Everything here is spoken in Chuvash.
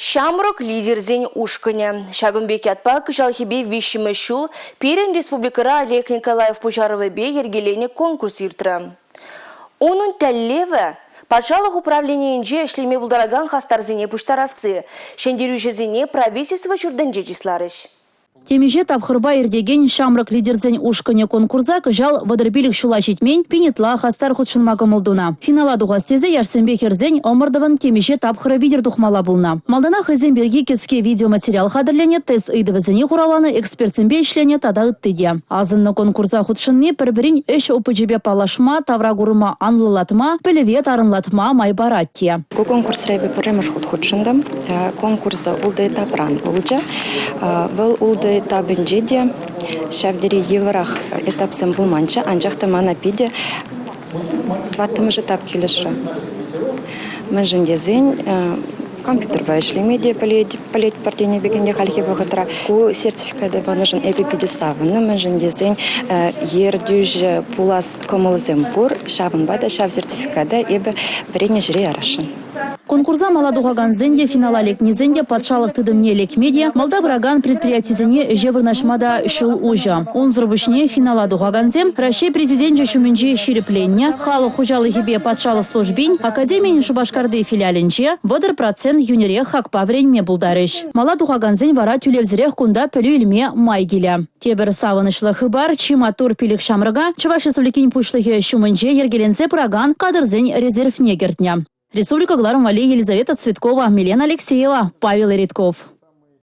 Ҫамрӑк лидерсен ушкӑнӗ. Ҫакӑн пек ятпа кӑҫалхипе виҫҫӗмӗш ҫул пирӗн республикӑра Олег Николаев пуҫарӑвӗпе йӗркеленӗ конкурс иртрӗ. Унӑн тӗллевӗ – патшалӑх управленийӗнче ӗҫлеме пултаракан хастарсене пуҫтарасси. Ҫӗнтерӳҫӗсене правительство ҫуртӗнче чысларӗҫ. Темиҫе тапхӑрпа иртекен ҫамрӑк лидерсен ушкӑнӗ конкурса кӑҫал 35 ҫула ҫитмен пин ытла хастар хутшӑнма кӑмӑл тунӑ. Финала тухас тесе яшсемпе хӗрсен ӑмӑртӑвӑн темиҫе тапхӑрӗ витӗр тухмалла пулнӑ. Малтанах хӑйсем пирки кӗске видеоматериал хатӗрленӗ, тест ыйтӑвӗсене хуравланӑ, экспертсемпе ӗҫленӗ тата ытти те. Асӑннӑ конкурса хутшӑнни пӗр-пӗрин ӗҫ опычӗпе паллашма, тавракурӑма анлӑлатма, пӗлӗве тарӑнлатма май парать те. Ку конкурсра эпӗ пӗрремӗш хут хутшӑнтӑм. Конкурс ултӑ этапран пулчӗ. Вӑл ултӑ этапӗнче те ҫав тери йывӑрах этапсем пулманччӗ, анчах та мана питӗ тӑваттӑмӗш этап килӗшрӗ. Мӗншӗн тесен компьютерпа ӗҫлеме те пӗлетпӗр тенӗ пек ӗнтӗ хальхи вӑхӑтра. Ку сертификата панӑшӑн эпӗ питӗ савӑннӑ, мӗншӗн тесен ертӳҫӗ пулас кӑмӑлсем пур, ҫавӑнпа та ҫав сертификата эпӗ вӗреннӗ ҫӗре ярасшӑн. Конкурса мала тухакансен те, финала лекнисен те патшалӑх тытӑмне лекме те, малта пыракан предприятисене ӗҫе вырнаҫма та ҫул уҫӑ. Унсӑр пуҫне финала тухакансем Раҫҫей Президенчӗ ҫумӗнче ҫирӗпленнӗ халӑх хуҫалӑхӗпе патшалӑх службин академийӗн Шупашкарти филиалӗнче 30 процент йӳнӗрех хакпа вӗренме пултарӗҫ. Мала тухакансен вара тӳлевсӗрех кунта пӗлӳ илме май килӗ. Тепӗр савӑнӑҫлӑ хыпар чи маттур пилӗк ҫамрӑка Чӑваш Республикин Пуҫлӑхӗ ҫумӗнче йӗркеленсе пыракан кадрсен резервне кӗртнӗ. Республика кӑларӑм валли Елизавета Цветкова, Милена Алексеева, Павел Редков.